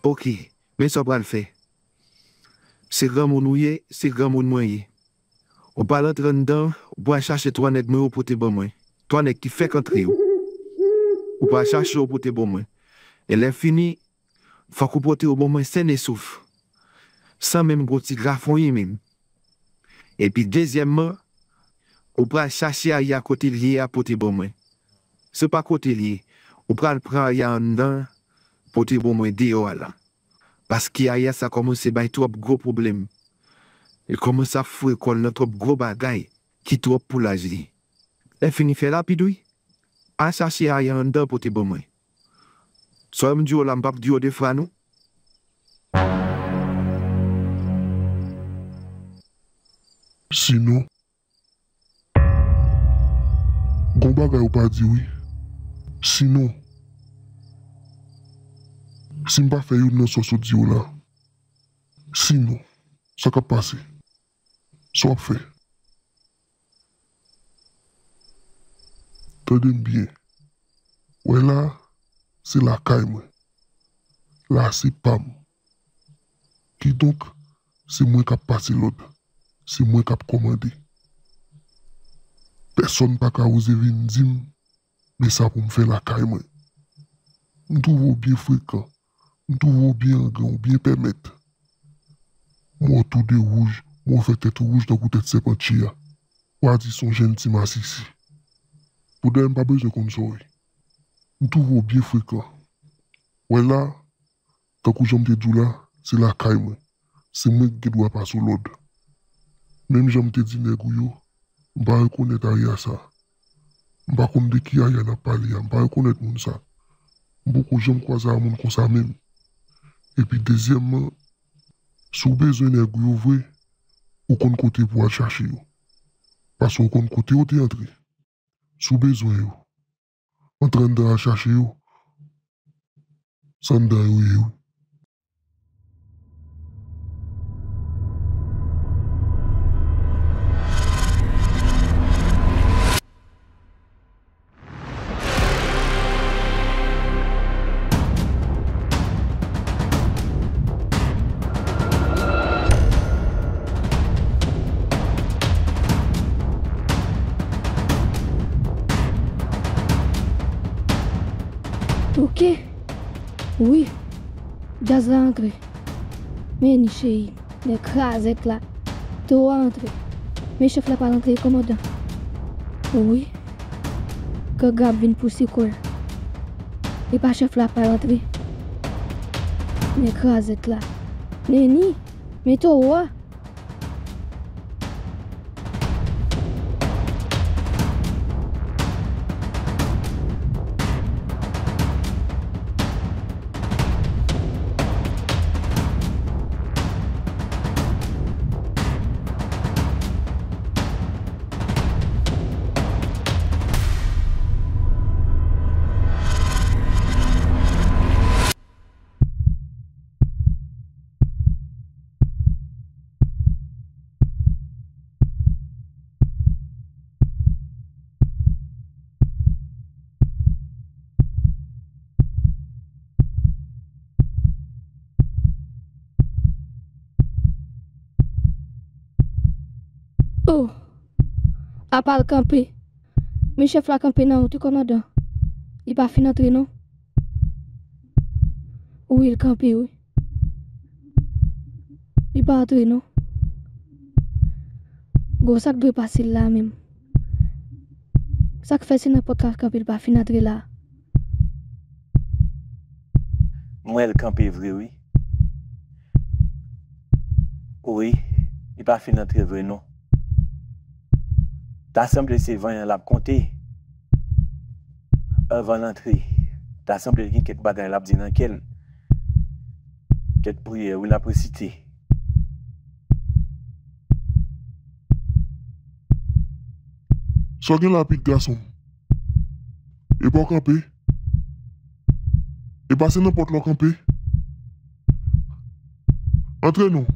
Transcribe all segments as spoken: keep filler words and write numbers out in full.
Oke, men sa w pral fè. Se granmoun ou ye, se granmoun mwen ye. Ou pral antre anndan, ou pral chache twa nèg mwen yo pote ban mwen. Twa nèg ki fèk antre yo. Ou pral chache yo pote ban mwen. E lè fini, fòk ou pote yo ban mwen sen e sof. San menm gon ti grafonyen menm. Epi dezyèmman, ou pral chache Aya kote l ye a pote ban mwen. Se pa kote l ye, ou pral pran Aya anndan, pote ban mwen deyò a la. Paske Aya sa kòmanse bay twòp gwo pwoblèm. Li kòmanse ap foure kò l nan twòp gwo bagay ki twòp pou laj li. Lè fini fè rapid wi. Al chache Aya anndan pote ban mwen. Sa m di w la, m p ap di w de fwa non. Sinon, gon bagay ou pa di wi. Sinon, si m pa fè youn nan sa w sot di yo la, sinon, sa k ap pase? Sa w ap fè? Tande m byen. Wè la, se lakay mwen. La se pa m. Kidonk, se mwen k ap pase lòd. Se mwen k ap kòmande. Pèsonn pa ka oze vin di m men sa pou m fè lakay mwen. M twouve w byen frekan. M twouve w byen angren, w byen pèmèt. M wè w tou de wouj, m wè w fè tèt ou wouj tankou tèt sèpantye a. W a di se yon jèn ti masisi. Poudèyè m pa bezwen konn sa w ye. M twouve w byen frekan. Wè la, tankou jan m te di w la, se lakay mwen. Se mwen ki gen dwa pase w lòd. Menm jan m te di nèg ou yo, m pa rekonèt Aya sa. M pa konn de ki Aya n ap pale a, m pa rekonèt moun sa. M poko janm kwaze a moun konsa menm. Epi dezyèmman, si w bezwen nèg ou yo vre, ou konn kote pou w al chache yo. Paske w konn kote yo te antre. Si w bezwen yo, antre anndan al chache yo. Se anndan yo ye wi. Oke. Wi. Djaz la antre. Men ni cheri, men krazèt la. Towo a antre. Men chèf la pral antre, kòmandan. Wi. Gang ap vin pouse kò l. E pa chèf la pral antre. Men krazèt la. Men ni, men towo a. Oh! Apa l kanpe. Men chèf la kanpe nan wout wi, kòmandan. Li pa fin antre non. Wi, l kanpe wi. Li pa antre non. Bon, sa k dwe pase l la menm? Sa k fè se nan pòt la l kanpe, l pa fin antre la? M wè l kanpe vre wi. Wi, li pa fin antre vre non. Ta sanble se van an l ap konte. Anvan l antre, ta sanble l gen kèk bagay l ap di nan kè l. Kèk priyè wi l ap resite. Sa w gen la, pit gason m? E pa w kanpe? E pa se nan pòt la w kanpe? Antre non.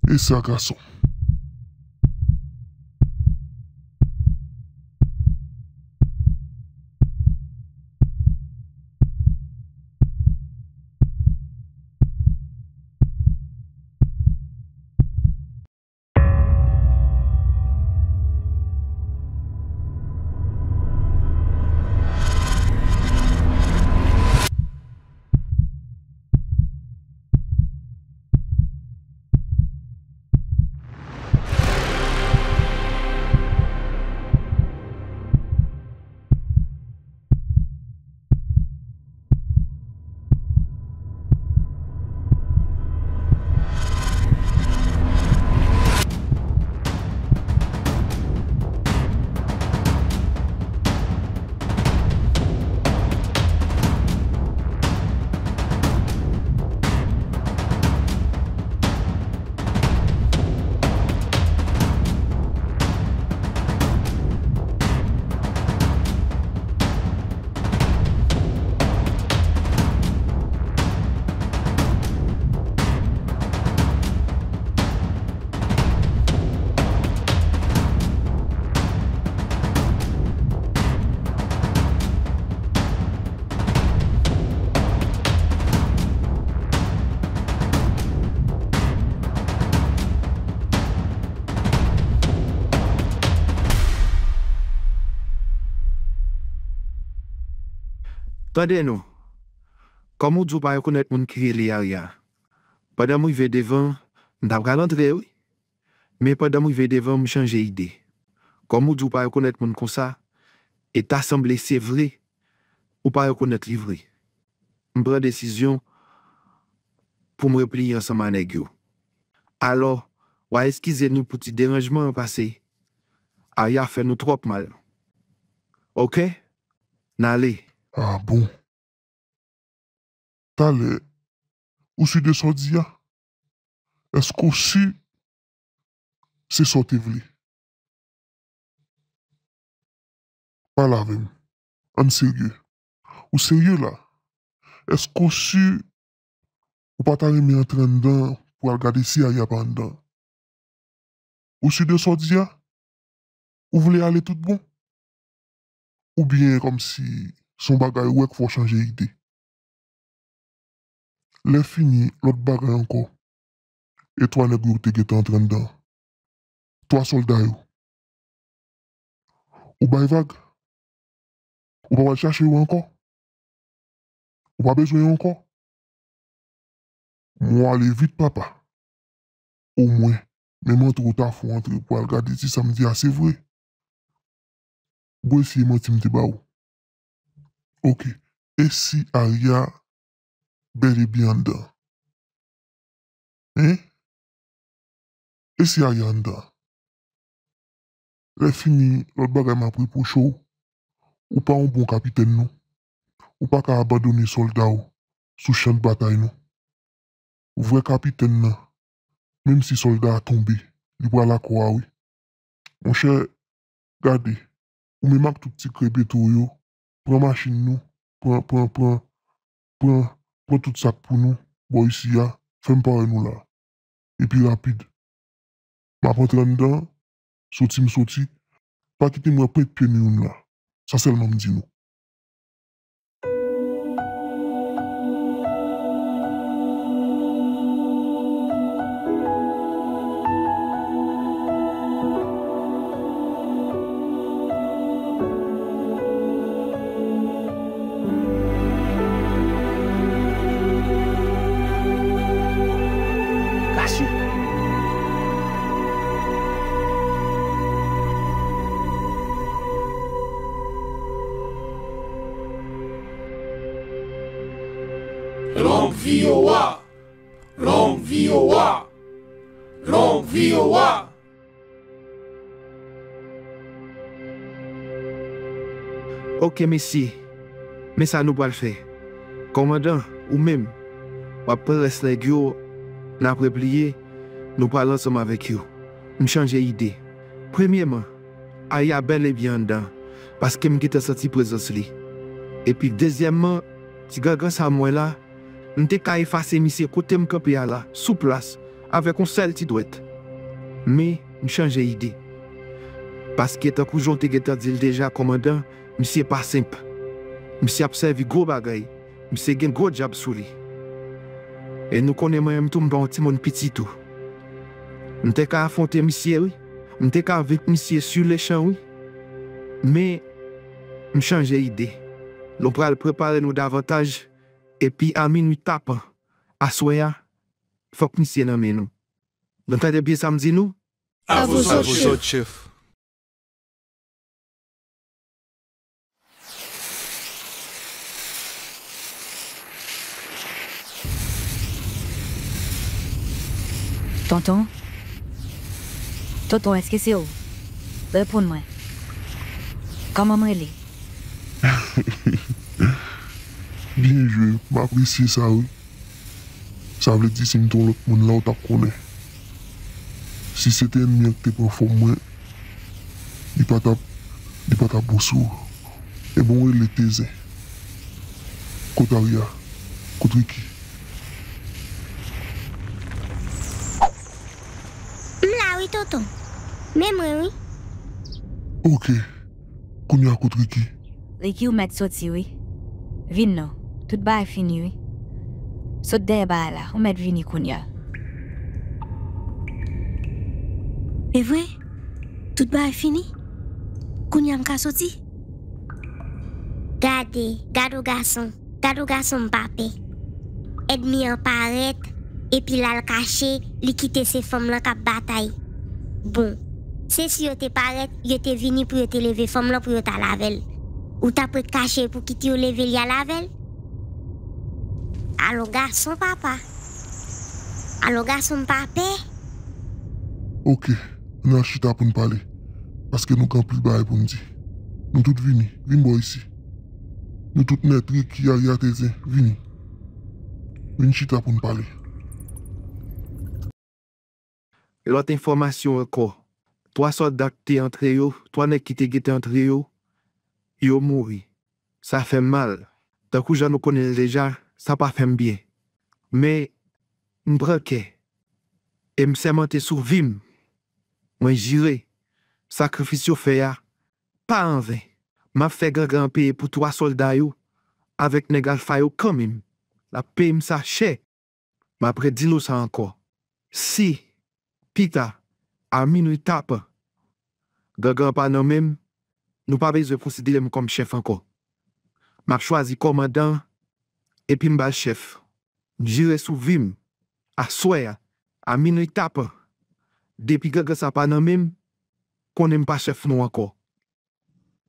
E sa, gason. Tande non. Kòm ou di w pa rekonèt moun ki rele Arya. Pandan m rive devan, m ta pral antre wi. Men pandan m rive devan, m chanje ide. Kòm ou di w pa rekonèt moun konsa, e ta sanble se vre, ou pa rekonèt li vre. M pran desizyon pou m repliye ansanm a nèg yo. Alò, w a eskize nou pou ti deranjman an pase. Arya fè nou twòp mal. Oke? N ale. Ah bon? Talè, ou si de sa w di a? Èske w si se sa w te vle? Pale avè m. Ann serye. Ou serye la? Èske w si ou pa ta renmen antre anndan pou al gade si Arya pa anndan? Ou si de sa w di a? Ou vle ale tout bon? Oubyen kòmsi se yon bagay ou wè k fè w chanje ide? Lè fini, lòt bagay ankò. E twa nèg yo te gentan antre anndan? Twa sòlda yo. Ou bay vag? Ou pa pral chache yo ankò? Ou pa bezwen yo ankò? Mwen ale vit papa. Omwen, menm antre w ta fè w antre pou al gade si sa m di a se vre. Bon, eseye manti m te ba w. Oke. E si Arya bèl e byen anndan? Hein? E si Arya anndan? Lè fini, lòt bagay m ap repwoche w, ou pa yon bon kapitèn non. Ou pa ka abandone sòlda w sou chan batay non. Vrè kapitèn nan, menm si sòlda a tonbe, li pral akò a wi. Monchè, gade, ou menm ak tout ti krèbeto w yo, pran machin nou, pran, pran, pran, pran, pran tout sa k pou nou, bò isi a, fè m parèy nou la. Epi rapid. M ap antre anndan, soti m soti, pa kite m wè pwent pye nou youn la. Sa sèlman m di nou. Kache. Long vi yo wa. Long vi yo wa. Long vi yo wa. Oke mesye, men sa nou pral fè. Kòmandan, ou menm, w ap pran rès nèg yo, n ap repliye, nou pral ansanm avèk yo. M chanje ide. Premyèman, Arya bèl e byen anndan, paske m gentan santi prezans li. Epi dezyèmman, ti gangan sa m wè la, m te ka efase misye kote m kanpe a la, sou plas, avèk yon sèl ti dwèt. Men, m chanje ide. Paske tankou jan w te gentan di l deja, kòmandan, misye pa senp. Misye ap sèvi gwo bagay. Misye gen gwo djab sou li. E nou konnen mwen menm tou m pa yon timoun piti tou. M te ka afwonte misye wi. M te ka venk misye sou lechan wi. Men, m chanje ide. Nou pral prepare nou davantaj. Epi a minwi tapan, aswè a, fòk misye nan men nou. Nou tande byen sa m di nou? A vou zòt, chèf. Tonton? Tonton, èske se ou? Reponn mwen. Kòman m rele? Byen jwe, m apresye sa wi. Sa vle di si m te yon lòt moun la, ou t ap konnen. Si se te ènmi an ki te pran fòm mwen, li pa t ap, li pa t ap bon sou ou. Ebyen w rele Tezen. Kot Arya? Kot Ricky? M la wi, tonton. Men mwen wi. Oke. Kounye a kot Ricky? Ricky, ou mèt soti wi. Vin non. Tout bagay fini wi. Sot dèyè bagay la. Ou mèt vini kounye a. E vre? Tout bagay fini? Kounye a m ka soti? Gade, gade w gason, gade w gason m pa pè. Ènmi an parèt, epi l al kache, li kite se fanm lan k ap batay. Bon, se si yo te parèt, yo te vini pou yo te leve fanm lan pou yo t al avè l. Ou t ap ret kache pou kite yo leve li al avè l? Alò gason papa. Alò gason m pa pè. Oke, ann al chita pou n pale. Paske nou gen anpil bagay pou n di. Nou tout vini, vin bò isi. Nou tout nèt, Ricky, Aya, Tezen, vini. Vin chita pou n pale. Lòt enfòmasyon ankò, twa sòlda ki te antre yo, twa nèg ki te gentan antre yo, yo mouri. Sa fè m mal. Tankou jan nou konnen l deja, sa pa fè m byen. Men, m pran kè. E m sèmante sou vi m. Mwen jire, sakrifis yo fè a, pa anven. M ap fè gangan an peye pou twa sòlda yo avèk nèg Alfa yo kanmenm. L ap peye m sa chè. M ap redi nou sa ankò. Si, pita, a minwi tapan, gangan an pa nan men m, nou pa bezwen konsidere m kòm chèf ankò. M ap chwazi kòmandan an, epi m ba l chèf. M jire sou vi m, aswè a, a minwi tapan, depi gangan sa pa nan men m, konnen m pa chèf nou ankò.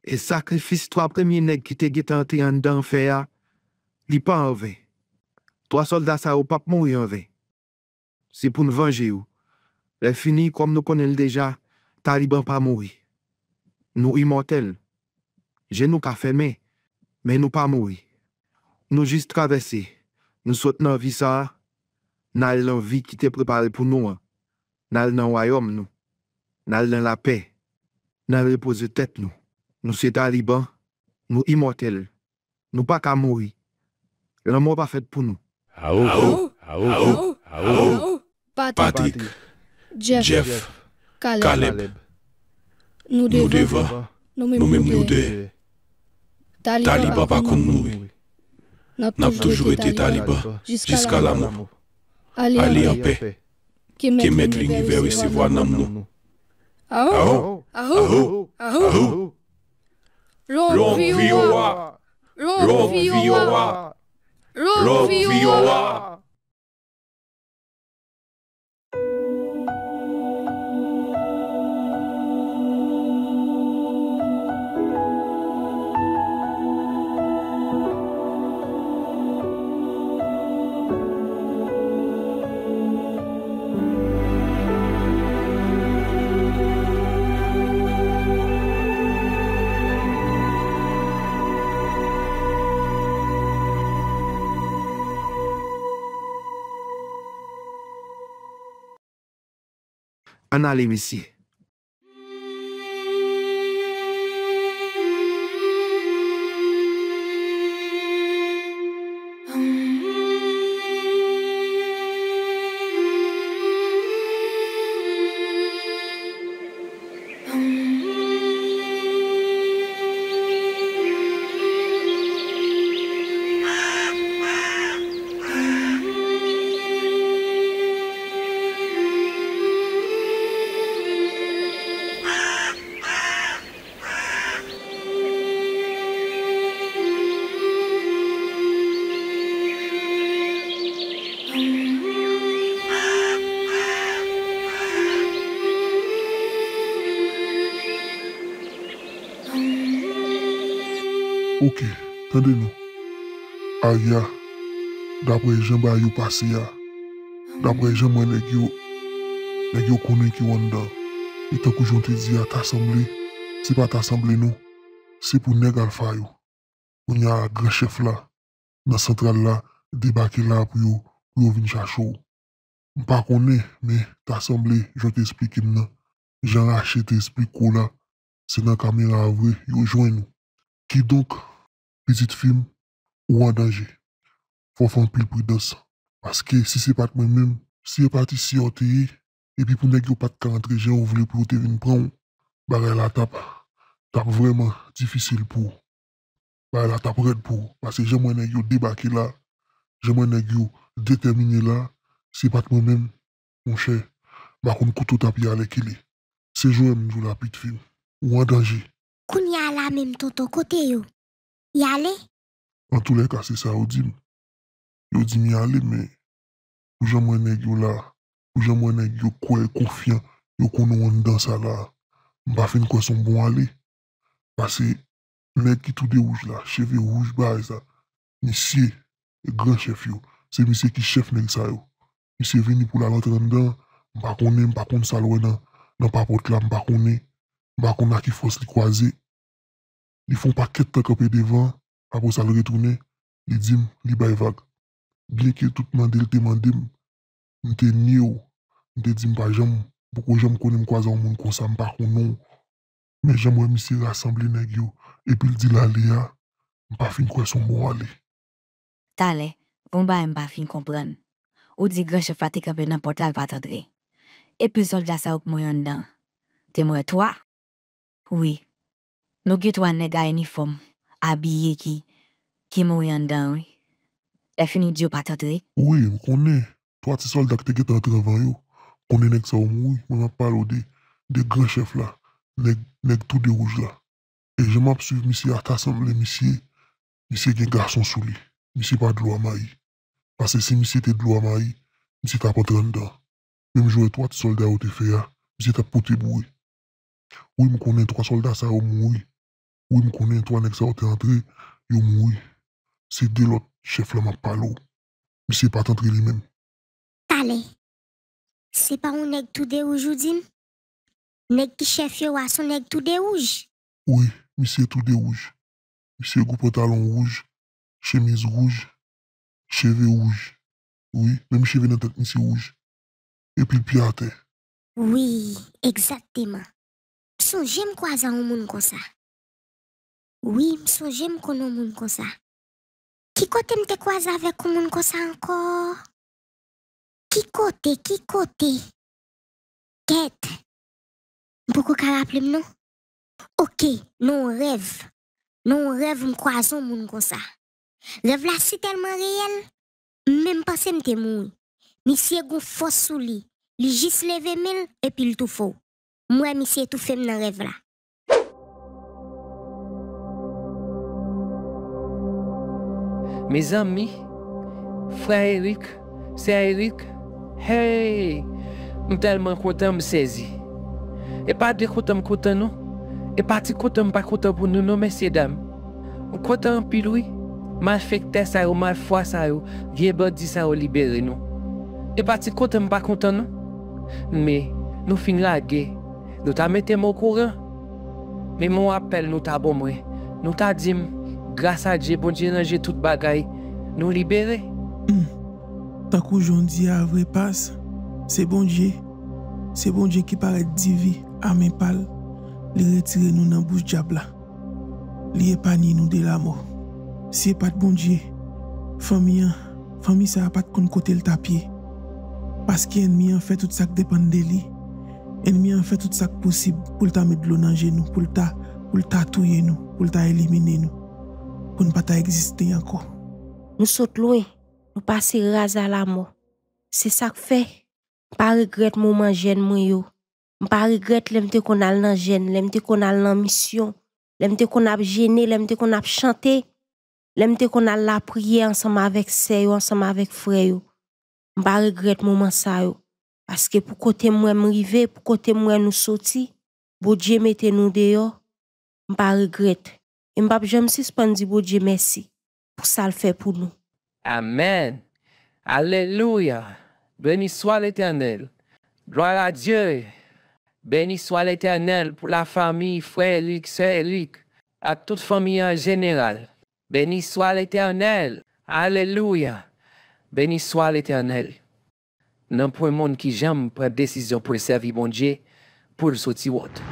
E sakrifis twa premye nèg ki te gentan antre anndan an fè a, li pa anven. Twa sòlda sa yo p ap mouri anven. Se pou n vanje yo. Lè fini, kòm nou konnen l deja, Taliban pa mouri. Nou imòtèl. Je nou ka fèmen, men nou pa mouri. Nou jis travèse. Nou sot nan vi sa a, n al nan vi ki te prepare pou nou an. N al nan wayòm nou. N al nan lapè. N al repoze tèt nou. Nou se Taliban. Nou imòtèl. Nou pa ka mouri. Lanmò pa fèt pou nou. Awo, awo, awo, awo. Patrick, Jeff, Caleb. Nou devan, nou menm nou dèyè. Taliban pa konn mouri. N ap toujou rete Taliban jiska lanmò. Ale anpè. Ke Mèt linivè resevwa nanm nou. Awo, awo, awo. Long vi owa. Long vi owa. Long vi owa. Ann ale mesye. Oke, tande nou. Aya, daprè jan bagay yo pase a, daprè jan m wè nèg yo, nèg yo konnen ki yo anndan. E tankou jan w te di a, ta sanble, se pa ta sanble non. Se pou nèg Alfa yo. Kounye a, gran chèf la, nan santral la, debake la pou yo, pou yo vin chache w. M pa konnen, men ta sanble, jan w te esplike m nan, jan Rache te esplike w la, se nan kamera a vre yo jwenn ou. Kidonk, pitit fi m, ou an danje. Fò w fè anpil pridans. Paske si se pa t mwen menm, si e pa t isi a w te ye, epi pou nèg yo pa t ka antre jan yo vle pou yo te vin pran w, bagay la t ap, t ap vrèman difisil pou ou. Bagay la t ap rèd pou ou. Paske jan m wè nèg yo debake la, jan m wè nèg yo detèmine la, si e pa t mwen menm, monchè, m pa konn kote w t ap ye alèkile. Se jwè m di w la, pitit fi m. Ou an danje. Kounye a la menm, tonton, kote yo? Y ale? Antoulèka, se sa yo di m. Yo di m y ale, men pou jan m wè nèg yo la, pou jan m wè nèg yo kwè e konfyan, yo konnen w anndan sa la, m pa fin kwè s on bon ale. Pase nèg ki tou de wouj la, cheve wouj, bagay sa, misye, gran chèf yo, se misye ki chèf nèg sa yo. Misye vini pou l al antre anndan, m pa konnen, m pa konn sa l wè nan, nan papòt la, m pa konnen, m pa konn a ki fòs li kwaze. Li fè on pakèt tan kanpe devan, apre sa l retounen, li di m, li bay vag. Byenke tout mande l te mande m, m te nye w, m te di m pa janm, m poko janm konnen m kwaze yon moun konsa, m pa konnen w. Men jan m wè misye rasanble nèg yo, epi l di l ale a, m pa fin kwè s on bon ale. Talè, gon bagay m pa fin konprann. Ou di gran chèf la te kanpe nan pòt la, l pa t antre. Epi sòlda sa yo k mouri anndan. Te mouri twa? Wi. Nou gen twa nèg a inifòm, abiye ki, ki mouri anndan, wi. Lèfini di yo pa t antre. Wi, m konnen. Twa ti sòlda ki te gentan antre anvan yo. Konnen nèg sa yo mouri. Mwen m ap pale w de, de gran chèf la. Nèg, nèg tou de wouj la. E jan m ap swiv misye a, ta sanble misye, misye gen gason sou li. Misye pa dlo a mayi. Pase si misye te dlo a mayi, misye t ap antre anndan. Menm jan w wè twa ti sòlda yo te fè a, misye t ap pote boure. Wi, m konnen twa sòlda sa yo mouri. Wi, m konnen twa nèg sa yo te antre, yo mouri. Se de lòt chèf la m ap pale w. Misye pa t antre li menm. Talè. Se pa yon nèg tou de wouj ou di m? Nèg ki chèf yo a se yon nèg tou de wouj? Wi, misye tou de wouj. Misye gwo pantalon wouj, chemiz wouj, cheve wouj. Wi, menm cheve nan tèt misye wouj. Epi l pye atè. Wi, egzakteman. M sonje m kwaze yon moun konsa. Wi, m sonje m konn yon moun konsa. Ki kote m te kwaze avèk yon moun konsa ankò? Ki kote, ki kote? Kèt. M poko ka raple m non. Oke, nan yon rèv. Nan yon rèv m kwaze yon moun konsa. Rèv la si tèlman reyèl, m menm panse m te mouri. Misye gon fòs sou li. Li jis leve men l epi l toufe w. M wè misye toufe m nan rèv la. Mezanmi, frè Erik, sè Erik, hey! M tèlman kontan, m sezi. E pa de kontan m kontan non. E pa ti kontan m pa kontan pou nou non, mesyedam. M kontan anpil wi. Malfektè sa yo, malfwa sa yo, vye bandi sa yo libere nou. E pa ti kontan m pa kontan non. Men, nou fin lage. Nou ta mete m okouran. Men men yon apèl nou ta ban mwen. Nou ta di m, gras a Dye, Bondye ranje tout bagay. Nou libere. Hmm. Tankou jan w di a vre, pas, se Bondye. Se Bondye ki parèt divi a men pa l. Li retire nou nan bouch dyab la. Li epanye nou de lamò. Si e pa t Bondye, fanmi an, fanmi sa a pa t konn kote l t ap ye. Paske ènmi an fè tout sa k depann de li. Ènmi an fè tout sa k posib pou l ta met dlo nan je nou, pou l ta, pou l ta touye nou, pou l ta elimine nou, pou n pa ta egziste ankò. Nou sot lwen, nou pase raz a lamò. Se sa k fè, m pa regrèt moman jèn mwen yo. M pa regrèt lè m te konn al nan jèn, lè m te konn al nan misyon, lè m te konn ap jene, lè m te konn ap chante, lè m te konn al lapriyè ansanm avèk sè yo, ansanm avèk frè yo. M pa regrèt moman sa yo. Paske pou kote m wè m rive, pou kote m wè nou soti, Bondye mete nou deyò, m pa regrèt. E m p ap janm sispann di Bondye mèsi pou sa l fè pou nou. Amèn. Alelouya. Beni swa Letènèl. Glwa a Dye. Beni swa Letènèl pou lafanmi, frè Erik, sè Erik, ak tout fanmi an jeneral. Beni swa Letènèl. Alelouya. Beni swa Letènèl. Nanpwen moun ki janm pran desizyon pou l sèvi Bondye, pou l soti wont.